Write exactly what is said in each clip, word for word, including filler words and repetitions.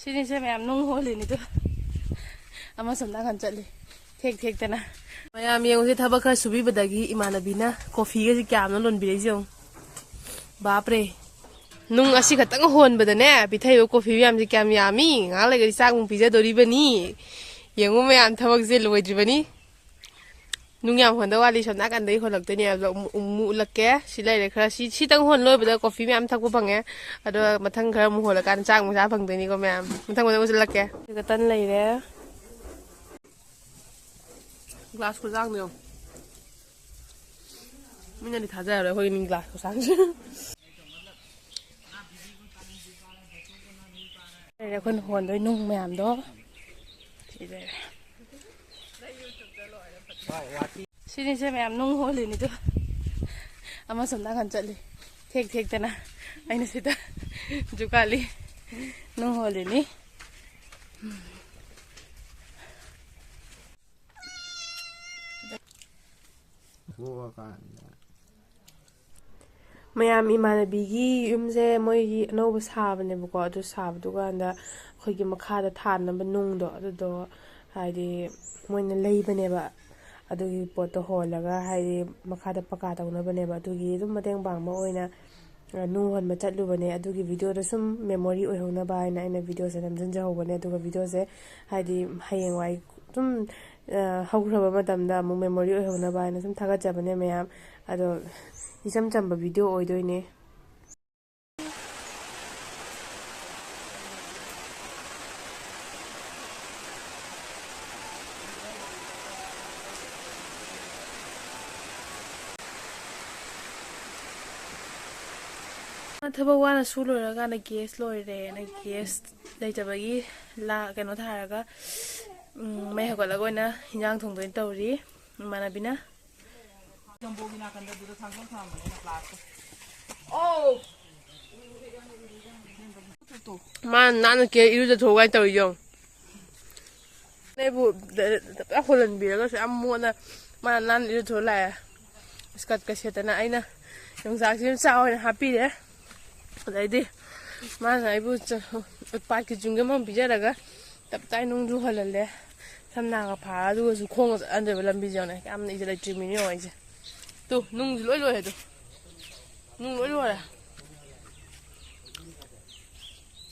ꯁꯤꯅꯤꯁꯦ ꯃꯌꯥꯝ ꯅꯨꯡ ꯍꯣꯜꯂꯤꯅꯤꯗꯣ꯫ ꯑꯃ ꯁꯣꯝ ꯅꯥꯀꯟ ꯆꯠꯂꯤ꯫ ꯊꯦꯛ ꯊꯦꯛꯇꯅ꯫ ꯃꯌꯥꯝ ꯌꯦꯡꯉꯨꯁꯦ, ꯊꯕꯛ ꯈꯔ ꯁꯨꯕꯤꯕꯗꯒꯤ ꯏꯃꯥꯟꯅꯕꯤꯅ ꯀꯣꯐꯤꯒꯁꯦ ꯀꯌꯥꯝꯅ ꯂꯣꯟꯕꯤꯔꯛꯏꯁꯦ ꯌꯦꯡꯉꯨ꯫ ꯕꯥꯞꯔꯦ꯫ ꯅꯨꯡ ꯑꯁꯤ ꯈꯛꯇꯪ ꯍꯣꯟꯕꯗꯅꯦ, ꯄꯤꯊꯛꯏꯕ ꯀꯣꯐꯤ ꯃꯌꯥꯝꯁꯦ ꯀꯌꯥꯝ ꯌꯥꯝꯃꯤ꯫ ꯉꯥꯏꯍꯥꯛ ꯂꯩꯔꯒꯗꯤ ꯆꯥꯛ ꯑꯃꯨꯛ ꯄꯤꯖꯗꯣꯔꯤꯕꯅꯤ꯫ ꯌꯦꯡꯉꯨ ꯃꯌꯥꯝ, ꯊꯕꯛꯁꯦ ꯂꯣꯏꯗ꯭ꯔꯤꯕꯅꯤ꯫ ꯅꯨꯡ ꯌꯥꯝ ꯍꯣꯟꯗꯧ ꯋꯥꯠꯂꯤ, ꯁꯣꯝ ꯅꯥꯀꯟꯗꯒꯤ ꯍꯣꯜꯂꯛꯇꯣꯏꯅꯦ꯫ ꯑꯗꯣ ꯑꯃꯨꯛ, ꯑꯃꯨꯛ ꯎꯠꯂꯛꯀꯦ꯫ ꯁꯤ ꯂꯩꯔꯦ ꯈꯔ꯫ ꯁꯤ, ꯁꯤꯇꯪ ꯍꯣꯟ ꯂꯣꯏꯕꯗ ꯀꯣꯐꯤ ꯃꯌꯥꯝ ꯊꯛꯄ ꯐꯪꯉꯦ꯫ ꯑꯗꯣ ꯃꯊꯪ ꯈꯔ ꯑꯃꯨꯛ ꯍꯣꯜꯂꯀꯥꯟꯗ ꯆꯥꯛ ꯑꯃꯨꯛ ꯆꯥ ꯐꯪꯗꯣꯏꯅꯤꯀꯣ ꯃꯌꯥꯝ꯫ ꯃꯊꯪ ꯃꯊꯪ ꯎꯠꯂꯛꯀꯦ꯫ ꯑꯗꯨꯒ ꯇꯟ ꯂꯩꯔꯦ꯫ ꯒ꯭ꯂꯥꯁ ꯈꯨꯖꯥꯡꯗꯣ ꯌꯦꯡꯉꯨ꯫ ꯃꯤꯅꯗꯤ ꯊꯥꯖꯔꯔꯣꯏ ꯑꯩꯈꯣꯏꯒꯤ ꯒ꯭ꯂꯥꯁ ꯈꯨꯖꯥꯡꯁꯦ꯫ ꯂꯩꯔꯦ ꯑꯩꯈꯣꯏꯅ ꯍꯣꯟꯗꯣꯏ ꯅꯨꯡ ꯃꯌꯥꯝꯗꯣ꯫ ꯁꯤ ꯂꯩꯔꯦ꯫ ꯁꯤꯅꯤꯁꯦ ꯃꯌꯥꯝ ꯅꯨꯡ ꯍꯣꯜꯂꯤꯅꯤꯗꯣ꯫ ꯑꯃ ꯁꯣꯝ ꯅꯥꯀꯟ ꯆꯠꯂꯤ꯫ ꯊꯦꯛ ꯊꯦꯛꯇꯅ꯫ ꯑꯩꯅ ꯁꯤꯗ ꯖꯨꯀꯥꯂꯤ ꯅꯨꯡ ꯍꯣꯜꯂꯤꯅꯤ꯫ ꯊꯣꯛꯑꯀꯥꯟꯗ꯫ ꯃꯌꯥꯝ, ꯏꯃꯥꯟꯅꯕꯤꯒꯤ ꯌꯨꯝꯁꯦ ꯃꯣꯏꯒꯤ ꯑꯅꯧꯕ ꯁꯥꯕꯅꯦꯕꯀꯣ꯫ ꯑꯗꯨ ꯁꯥꯕꯗꯨꯀꯥꯟꯗ ꯑꯩꯈꯣꯏꯒꯤ ꯃꯈꯥꯗ ꯊꯥꯅꯕ ꯅꯨꯡꯗꯣ, ꯑꯗꯨꯗꯣ ꯍꯥꯏꯗꯤ ꯃꯣꯏꯅ ꯂꯩꯕꯅꯦꯕ꯫ ꯑꯗꯨꯒꯤ ꯄꯣꯠꯇꯣ ꯍꯣꯜꯂꯒ ꯍꯥꯏꯗꯤ ꯃꯈꯥꯗ ꯄꯀꯥ ꯇꯧꯅꯕꯅꯦꯕ꯫ ꯑꯗꯨꯒꯤ ꯑꯗꯨꯝ ꯃꯇꯦꯡ ꯄꯥꯡꯕ ꯑꯣꯏꯅ, ꯑ, ꯅꯨꯡ ꯍꯣꯟꯕ ꯆꯠꯂꯨꯕꯅꯦ꯫ ꯑꯗꯨꯒꯤ ꯚꯤꯗꯤꯑꯣꯗꯣ ꯁꯨꯝ ꯃꯦꯃꯣꯔꯤ ꯑꯣꯏꯍꯧꯅꯕ ꯍꯥꯏꯅ ꯑꯩꯅ ꯚꯤꯗꯤꯑꯣꯁꯦ ꯅꯝꯁꯤꯟꯖꯍꯧꯕꯅꯦ꯫ ꯑꯗꯨꯒ ꯚꯤꯗꯤꯑꯣꯁꯦ ꯍꯥꯏꯗꯤ ꯍꯌꯦꯡꯋꯥꯏ ꯁꯨꯝ, ꯑ, ꯍꯧꯈ꯭ꯔꯕ ꯃꯇꯝꯗ ꯑꯃꯨꯛ ꯃꯦꯃꯣꯔꯤ ꯑꯣꯏꯍꯧꯅꯕ ꯍꯥꯏꯅ ꯁꯨꯝ ꯊꯥꯒꯠꯆꯕꯅꯦ ꯃꯌꯥꯝ꯫ ꯑꯗꯣ ꯏꯆꯝ ꯆꯝꯕ ꯚꯤꯗꯤꯑꯣ ꯑꯣꯏꯗꯣꯏꯅꯦ꯫ ꯊꯕꯛ ꯋꯥꯅ ꯁꯨ ꯂꯣꯏꯔꯀꯥꯟꯗ ꯒ꯭ꯌꯥꯁ ꯂꯣꯏꯔꯦꯅ, ꯒ꯭ꯌꯥꯁ ꯂꯩꯇꯕꯒꯤ ꯂꯥ-, ꯀꯩꯅꯣ ꯊꯥꯔꯒ, ꯎꯝ, ꯃꯩ ꯍꯧꯒꯠꯂꯒ ꯑꯣꯏꯅ ꯍꯤꯟꯖꯥꯡ ꯊꯣꯡꯗꯣꯏꯅ ꯇꯧꯔꯤ ꯏꯃꯥꯟꯅꯕꯤꯅ꯫ ꯃꯥꯅ ꯅꯥꯟꯅ ꯀꯦ ꯏꯔꯨꯖꯊꯣꯛꯎ ꯀꯥꯏꯅ ꯇꯧꯔꯤ ꯌꯦꯡꯉꯨ꯫ ꯑꯩꯕꯨ ꯄꯨꯔꯥ ꯍꯣꯜꯍꯟꯕꯤꯔꯒꯁꯨ ꯌꯥꯝ ꯃꯣꯠꯅ ꯃꯥꯅ ꯅꯥꯟꯅ ꯏꯔꯨꯊꯣꯛꯑ ꯂꯥꯛꯑꯦ꯫ ꯏꯁꯀꯔꯠꯀ ꯁꯦꯠꯇꯅ ꯑꯩꯅ ꯌꯣꯡꯆꯥꯛꯁꯤ ꯑꯗꯨꯝ ꯆꯥꯎ ꯍꯥꯏꯅ ꯍꯥꯞꯄꯤꯔꯦ꯫ ꯑꯗꯩꯗꯤ ꯃꯥꯅ ꯑꯩꯕꯨ ꯆ-, ꯄꯥꯠꯀꯤ ꯆꯤꯡꯒꯝ ꯑꯃ ꯄꯤꯖꯔꯒ ꯇꯞ ꯇꯥꯏ ꯅꯨꯡꯁꯨ ꯍꯣꯜꯍꯜꯂꯦ꯫ ꯁꯝꯅꯥꯒ ꯐꯥꯔ ꯑꯗꯨꯒꯁꯨ ꯈꯣꯡꯒ ꯆꯠꯍꯟꯗꯣꯏꯕ ꯂꯝꯕꯤꯁꯦ ꯌꯦꯡꯉꯨꯅꯦ꯫ ꯀꯌꯥꯝꯅ ꯏꯖ ꯂꯩꯇ꯭ꯔꯤꯃꯤꯅꯤ ꯌꯦꯡꯉꯣ ꯑꯩꯁꯦ꯫ ꯇꯨ ꯅꯨꯡꯁꯨ ꯂꯣꯏ ꯂꯣꯏꯔꯦ꯫ ꯇꯨ ꯅꯨꯡ ꯂꯣꯏ ꯂꯣꯏꯔꯦ꯫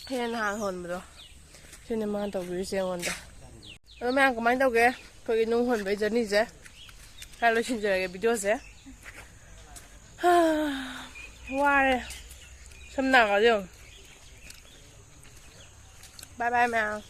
ꯍꯦꯟꯅ ꯅꯍꯥꯟ ꯍꯣꯟꯕꯗꯣ ꯁꯤꯅꯦ ꯃꯥꯅ ꯇꯧꯕꯤꯔꯤꯁꯦ ꯑꯩꯉꯣꯟꯗ꯫ ꯑꯗꯣ ꯃꯌꯥꯝ ꯀꯃꯥꯏꯅ ꯇꯧꯒꯦ ꯑꯩꯈꯣꯏꯒꯤ ꯅꯨꯡ ꯍꯣꯟꯕꯒꯤ ꯖꯔꯅꯤꯁꯦ? ꯈꯔ ꯂꯣꯏꯁꯤꯟꯖꯔꯒꯦ ꯚꯤꯗꯤꯑꯣꯁꯦ꯫ ꯋꯥꯔꯦ꯫ ꯁꯝ ꯅꯥꯒꯗꯤ ꯌꯦꯡꯉꯨ꯫ ꯕꯥꯏ ꯕꯥꯏ ꯃꯌꯥꯝ꯫